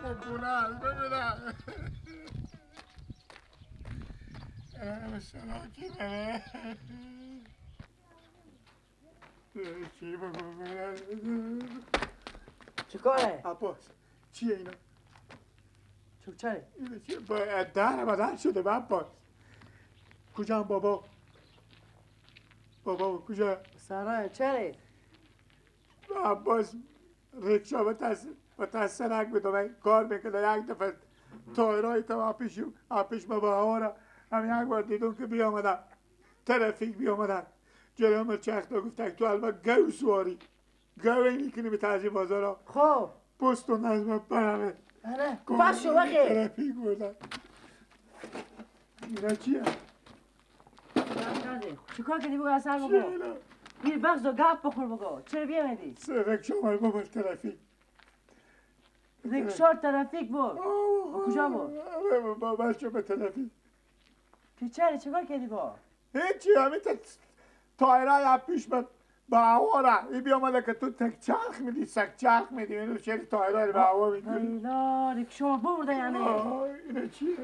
مکونه ببینم سراکی بره چی بگو چه کاره؟ عباس چیه اینا؟ چه؟ اینا چیه؟ در بدن شده عباس. کجا بابا؟ بابا کجا؟ سرای چره؟ عباس ریکشا به تسرک بده کار میکنه. یک دفعه تایرای تا اپیش ما با هوا هم یک بار دیدم که بیامدن ترافیک بیامدن جلوی ما چرخ گفتن تو البته گو سواری گو میکنی به ترجیح بازارا. خب پست و نظم برمه پس شو بخیر ترافیک بردن. اینا چیه؟ چیکار کردی بگو اصلا بگو بیر بغز و گپ بخور بگو چرا بیامدی؟ ریکشا اومد بابا ترافیک. ریکشا ترافیک بود؟ کجا بود؟ بابا چه به ترافیک که چرا چیکار کردی با؟ هیچی همین تایرای پیش به هوا را این بیامده که تو تک چرخ میدی سک چرخ میدی اینو چرا تایرای به هوا میدی؟ اینا ریکشا برده یعنی اینا چیه؟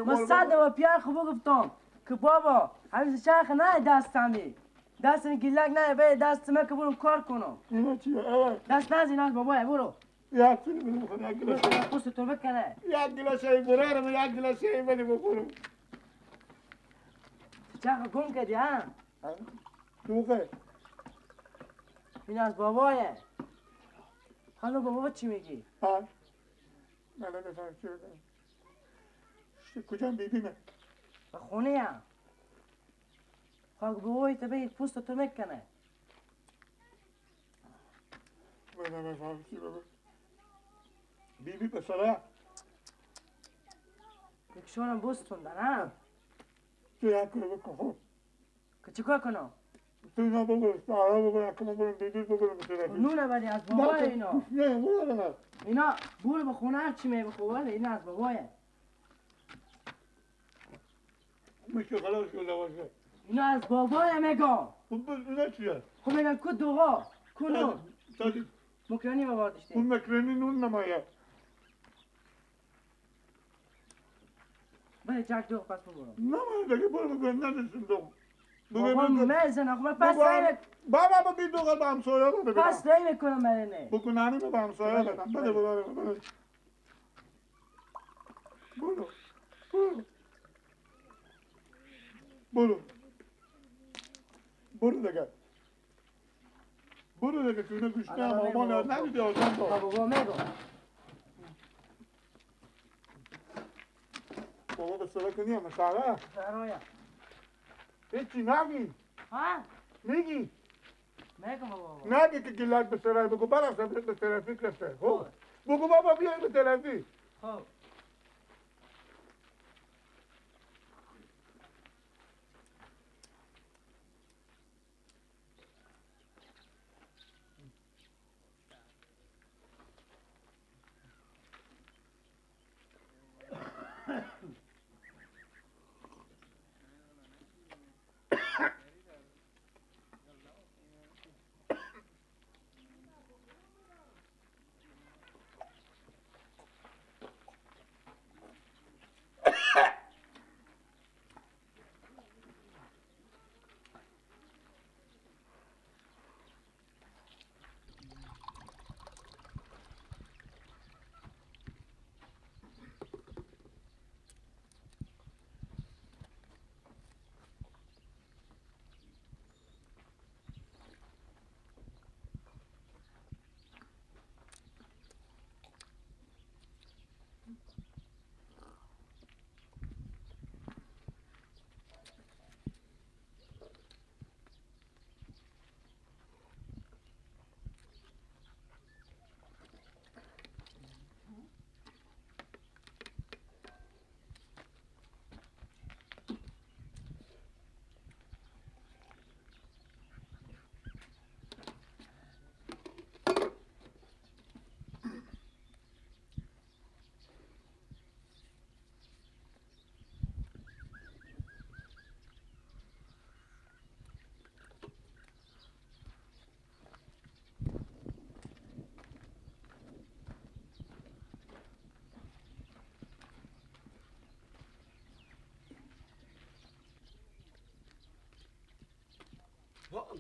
من صد با پیار خوب گفتم که بابا همین چرخ نه دستمی دستم گیلک نه به دست من که برم کار کنم. اینا چیه؟ دست نزن از بابا برو یک فیلم بده بخور یک گلاس پوست تو بکنه یک گلاس ای برارم یک گلاس ای بده بخورم. چرخ گم کردی ها؟ دوغه این از بابایه. حالا بابا چی میگی؟ ها؟ من نمیفهم چی بگم. کجا بیبیمه؟ به خونه هم خاک بابایی تا بگید پوست تو میکنه. من نمیفهم چی بگم. بیبی به سرا یکشونم بوستون دارم. تو یک کاری بکن. خب که چیکار کنم؟ تو اینا بگو سارا بگو یکم بگو بیبی بگو بگو نونه ولی از بابای اینا. نه نه اینا برو به خونه هر چی می بخور ولی اینا از بابایه. میشه خلاص شده باشه. اینا از بابای میگم. اینا چیه؟ خب میگم کو دوغا کو نون مکرانی بابا داشتیم. اون مکرانی نون نمایه. بله جک دوغ پس ببرم. نه من دیگه برو بگو نداشتیم دوغ. بابا میزنه خب پس رای بابا با بی دوغ به همسایه رو بده. پس رای میکنم برای نه. بگو نانی به همسایه بدم. بده بده بده. برو برو برو برو دیگه برو دیگه که اینا گوشنه مامان ندیدی آزان با بابا میگم بابا به صدا کنیم مساله سرایا هیچی نگی. ها؟ میگی؟ میگم بابا نگی که گیلک به سرای بگو برفتم به ترافیک رفته. خب بگو بابا بیای به ترافیک. خب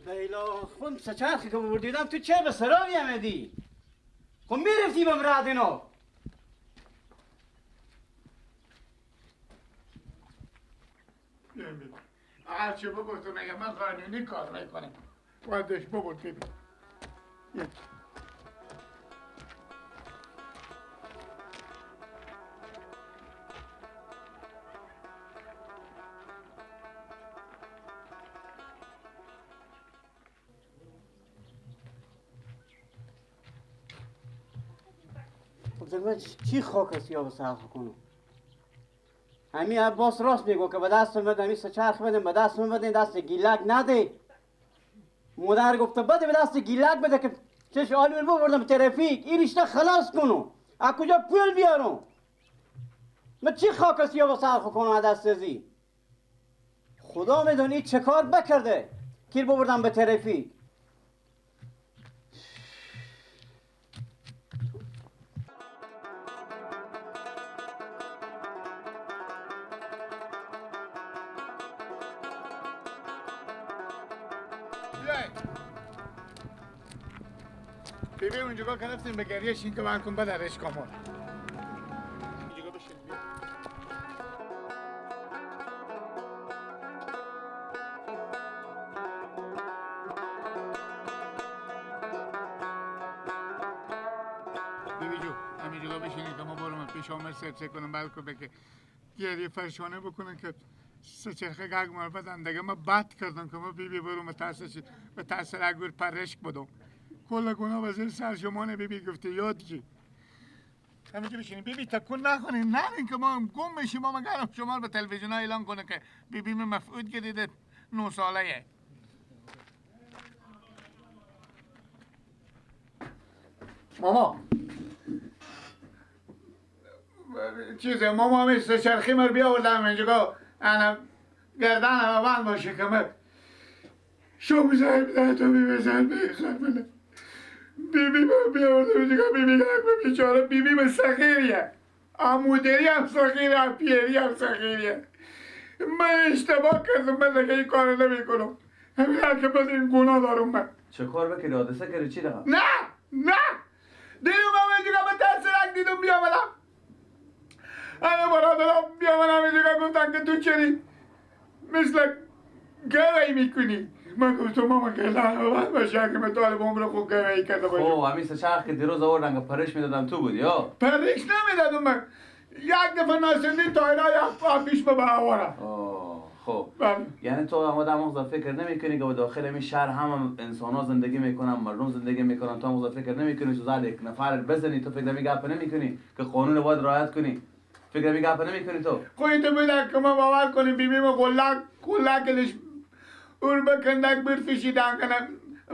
بیلا خون سچرخی که بردیدم تو چه به سراوی آمدی؟ خب میرفتی به مراد اینا. هرچی بگو تو میگه من قانونی کار میکنم. باید ببرد ببین. من چی خاک سیاه سرخ کنم؟ همین عباس راست میگو که به دست من همین سچرخ بده، به دست من بده، دست گیلک نده. مادر گفته بده به دست گیلک بده که چش آلور ببردم ترافیک این رشته خلاص کنم. از کجا پول بیارم؟ من چی خاک سیاه سرخ کنم از دست ازی؟ خدا میدونه این چه کار بکرده که ببردم به ترافیک. ببین اونجا که رفتیم به گریه این که من کن بدرش کامون. اینجا بشین. ببین جو همینجا بشینی که ما برم پیش آمر سرچه کنم بلکه بگه گریه فرشانه بکنن که سچرخه گگ مار بدن دیگه. ما بد کردم که ما بی بی برم به تاثیر اگور پرشک بدم. کل گناه وزیر سر شما نه بی بی گفته یاد کی همینجا بشینیم بی بی تکون نکنین نرین که ما گم میشیم. ما مگرم شما رو به تلویزیون ها اعلان کنه که بی بی من مفقود گردیده 9 ساله. ماما چیزه ماما همین سه چرخی مر بیاوردم اینجا انا گردنم بند باشه که من شو میزنیم ده تو بی بزن بی بی بی من بیاوردم اینجا بی بی بیچاره بی بی من صغیریه، عمودری هم صغیره، هم پیری هم صغیریه. من اشتباه کردم، من دیگه این کار نمی کنم. همین هر که بده این گناه دارم من. چه کار بکردی؟ حادثه کردی چی رقم؟ نه نه دیدم من اینجا به ترسرک دیدم بیامدم. انا برادرم بیامدم اینجا گفتن که تو چری مثل گوهی میکنی. من گفتم ماما که لعنت باشه اگه من طالب عمر خوب گوهی کرده باشم. خب همین سه چرخ که دیروز آوردن که پرش میدادم تو بودی یا؟ پرش نمیدادم من. یک دفعه ناسندی تایرای پیش به آوارم. خب یعنی تو آدم آدم فکر نمیکنی که به داخل این شهر هم انسان ها زندگی میکنن، مردم زندگی میکنن، تو هم فکر نمیکنی تو زد یک نفر بزنی، تو فکر نمی گپ نمیکنی که قانون باید رعایت کنی، فکر نمی گپ نمیکنی تو. خودت بودن که ما باور کنیم بی بی ما قلق قلقش اور بکندک برفشیدن کنم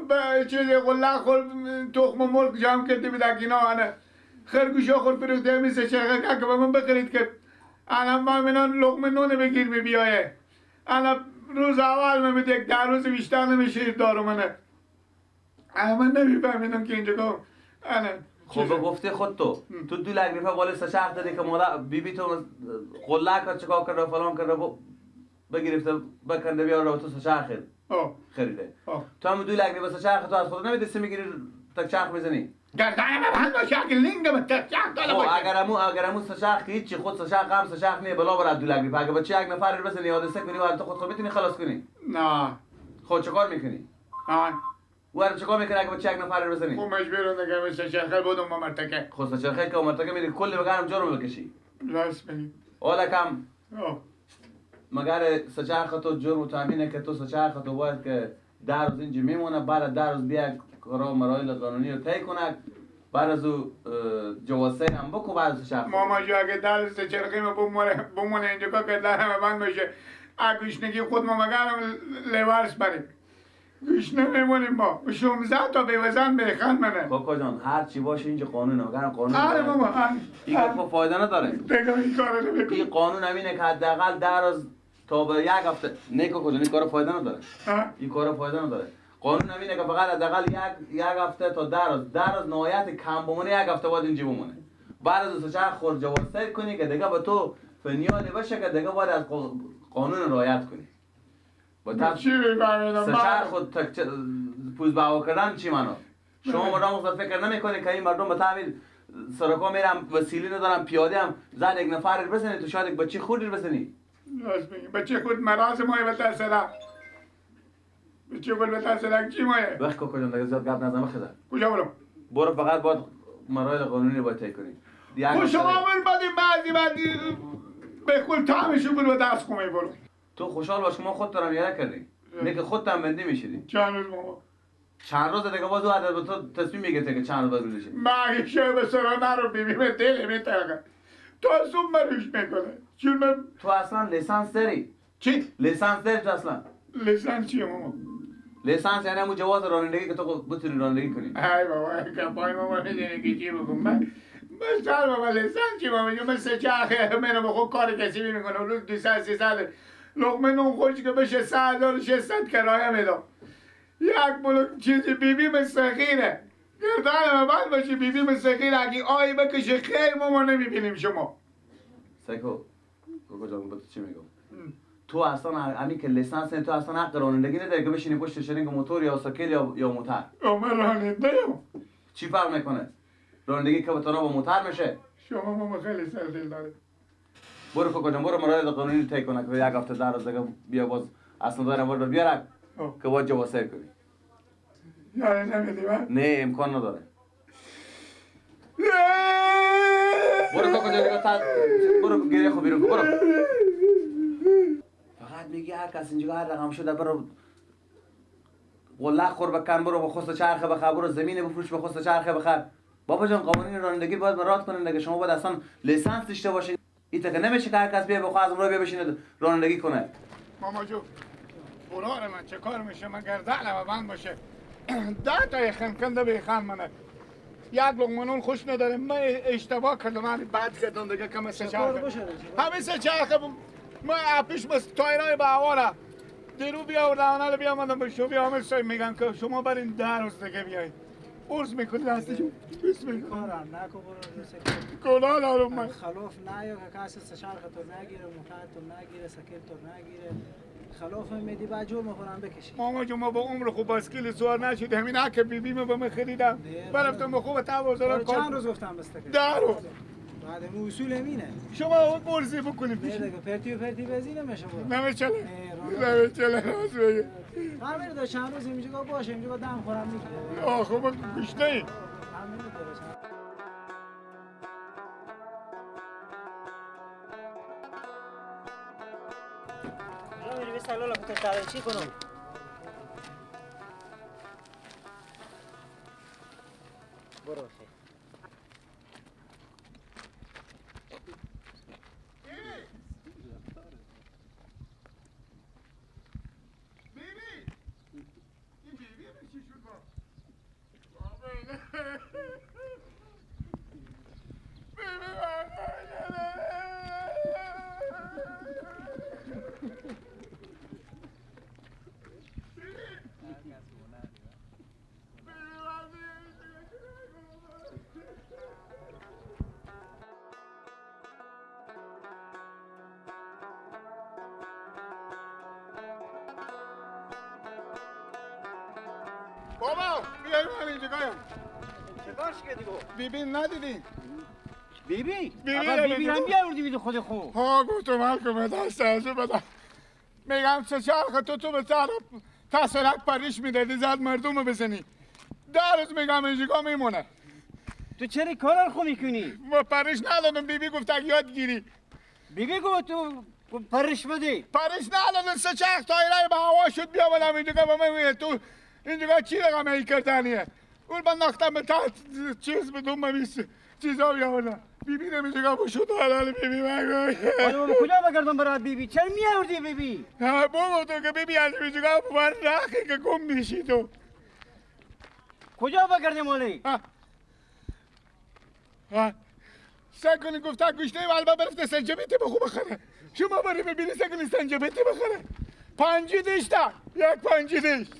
با چیز قلق خور تخم مرغ جمع کرده بودن اینا انا خرگوش خور فروخته همین سه چرخه که به من بخرید که الان ما منان لقمه نون بگیر می بیایه. انا روز اول من یک در روز بیشتر نمیشه دارو منه. انا من نمیفهمیدم که اینجا که انا خب به گفته خود تو تو 2 لک روپیه بالا سه چرخ دادی که مادر بی بی تو قلق کرد چیکار کرد فلان کرد بگرفته بکنده بیاره تو سه چرخ خریده. تو هم 2 لک روپیه سه چرخ تو از خود نمیدی میگیری تک چرخ میزنی. گردنم بند باشه اگه لینگم تک چرخ داده باشه. اگر امو سه چرخ هیچی خود سه چرخ هم سه چرخ نیه بلا برات 2 لک روپیه. اگه بچه یک نفر بزنی حادثه کنی و تو خود میتونی خلاص کنی. نه خب چیکار میکنی؟ وارد چیکار میکنی اگه بچه یک نفر بزنی؟ خب مجبورم دیگه سه چرخه بودم با مرتکه. خب سه چرخه که مرتکه میری کل بگرم جرم بکشی. راست میگی. حالا کم مگر سه چرخ تو جرم تامینه که تو سه چرخ تو باید که 10 روز اینجا میمونه، بعد 10 روز بیا کارا مراحل قانونی رو طی کنه، بعد از او جواز سیر هم بکن، بعد از چرخ. ماما جو اگه 10 روز سه چرخی ما بمونه اینجا که درم بند باشه گوشنگی خود ما مگرم لیورس بریم گوش نمیمونیم ما 16 تا بیوزن بیخند منه. کاکا جان هر چی باشه اینجا قانونه، مگر قانون آره ماما این گپ فایده نداره. دیگه این کارو نمی‌کنی. این قانون همینه که حداقل 10 روز تا به یک هفته. نه کاکا جان این کارو فایده نداره. این کارو فایده نداره. قانون همینه که فقط حداقل یک هفته تا 10 روز، 10 روز نهایت کم بمونه، یک هفته باید اینجا بمونه. بعد از سه چرخ خور جواز سیر کنی که دیگه به تو فنیال باشه که دیگه باید از قانون رعایت کنی. با چی میفهمیدم؟ سه خود تک پوز به کردن چی منو؟ شما مردم خود فکر نمیکنید که این مردم به تعمیر سرکا میرم وسیله ندارم پیاده هم زد یک نفر بزنی تو شاید یک بچه خودی بزنی. راست میگی بچه خود مراز مایه به تسلا بچه خود به تسلا چی مایه؟ وقت کاکا جان دیگه زیاد گپ نزن بخدا. کجا برم؟ برو فقط باید مراحل قانونی باید طی کنی. خب شما بر بعدی بعضی بعدی به خود طعمشو برو دست خمه برو. تو خوشحال باش که ما خود دارم یره کردی. نه که خودت هم بندی میشدی. چند روز ماما؟ چند روز دیگه باز عدد به تو تصمیم میگیره که چند روز باز میشه. من شب سرا نرو بیبی به دل میترکه. تو اصلا مروش میکنه. چون من تو اصلا لیسانس داری؟ چی؟ لیسانس داری تو اصلا؟ لیسانس چیه ماما؟ لیسانس یعنی همون جواز رانندگی که تو بتونی رانندگی کنی. ای بابا گپای ماما میدونی که چی بگم من سر بابا لیسانس چی بابا من سه چرخه منو به خود کار کسی میکنه روز 200 300 لقمه نون خوش که بشه 3600 کرایه میدم. یک بلوک چیزی بیبی من صغیره گردن من باشه بیبی من صغیره اگه آی بکشه خیر ما نمیبینیم شما. سیکو کاکا جان با تو چی میگم؟ تو اصلا همین که لیسانس تو اصلا حق رانندگی نداری که بشینی پشت شرنگ موتور یا سایکل یا موتر. من راننده ام. چی فرق میکنه؟ رانندگی که با موتر میشه. شما ماما خیلی سر دل داره. برو کاکا جان برو مراحل قانونی طی کنه که یک هفته 10 روز دیگه بیا باز اصلا دارم برو بیارک که باید جواز سیر کنی. یعنی نمیدی من؟ نه امکان نداره. برو کاکا جان دیگه برو گریه خو بیرون برو. فقط میگی هر کس اینجا هر رقم شده برو قله خور بکن برو بخواست چرخه بخر برو زمین بفروش بخواست چرخه بخر. بابا جان قوانین رانندگی باید مراعات کنن دیگه. شما باید اصلا لیسانس داشته باشین. این که نمیشه که هر کس بیا بخواد از اون رو بیا بشینه رانندگی کنه. ماما جو برار من چه کار میشه؟ من گردنم بند باشه 10 تا خنکنده به خان منه یک لقمه نون خوش نداره. من اشتباه کردم من بد کردم دیگه که من سه چرخه همین سه چرخه من اپیش بس تایرای به هوا دیرو بیاوردم حالا بیامدم به شو بیامد میگن که شما برین 10 روز دیگه بیایید. عرض میکنی دستشون بس میکنی کارم نکو برو گناه دارم من خلاف نیا که کسی سه چرخ تو نگیره موتر تو نگیره سکل تو نگیره خلاف میدی بعد جور میخورم بکشی. ماما جون ما با عمر خوب باسکیل سوار نشدیم. همین حق بیبی به من خریدم برفتم به خوب تا چند روز گفتم بس تکه 10 روز بعد مو اصول همینه. شما اون برزی بکنید نه دیگه پرتی و پرتی بزی نمیشه برو نمیشه نمیشه راست بگی همین دو چند روز اینجا باشه اینجا دم خورم میگیره. آخه ما گشنه ایم. چی کنم؟ برو خیر. بابا بیای من اینجا گایم. چه کردی گو؟ بیبی ندیدی؟ بیبی؟ بیبی هم بیاوردی بیدی خود خو. ها گفتم هر کم دست ازو بده. میگم سه چرخ تو به سر تسرک پریش میدادی زد مردم رو بزنی. 10 روز میگم اینجا میمونه. تو چرا کارا خو میکنی؟ ما پریش ندادم بیبی گفت اگه یاد گیری. بیبی گفت تو پرش بدی. پرش ندادم سه چرخ تایرای به هوا شد بیامدم اینجا به من میگه تو اینجا چی رقم ای کردنیه؟ اون من نختم به تحت چیز بدون من چیزا بیاوردم. بیبی نمیشه که شد حلال بیبی من حالا کجا بگردم برات بیبی؟ چرا میاوردی بیبی؟ بابا تو که بیبی از اینجا بر رخی که گم میشی تو. کجا بگردیم حالی؟ ها سکنی گفت گوشته والبا برفته سنجبیتی بخو بخره. شما بری ببینی سکنی سنجبیتی بخره. پنجی داشته یک پنجی داشت.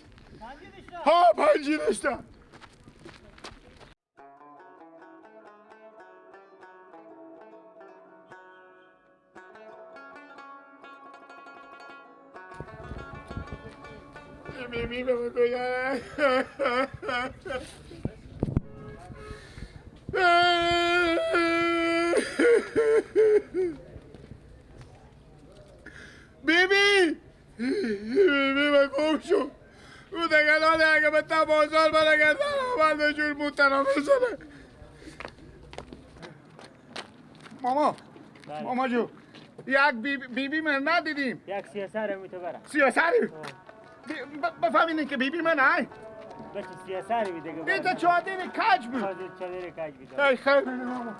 ها پنجی داشته. بی بی به کجا؟ بی بی بی بی به گم شو. او دیگه لاله اگه به تا بازار برگردن آورده جور موتنا بزنه. ماما ماما جو یک بی بی من ندیدیم. یک سیاسر میتو بره. سیاسری؟ بفهمینین که بی بی من ای بچه سیاسری می دیگه. این تا چادر کج بود. چادر کج بود. ای خیر ماما.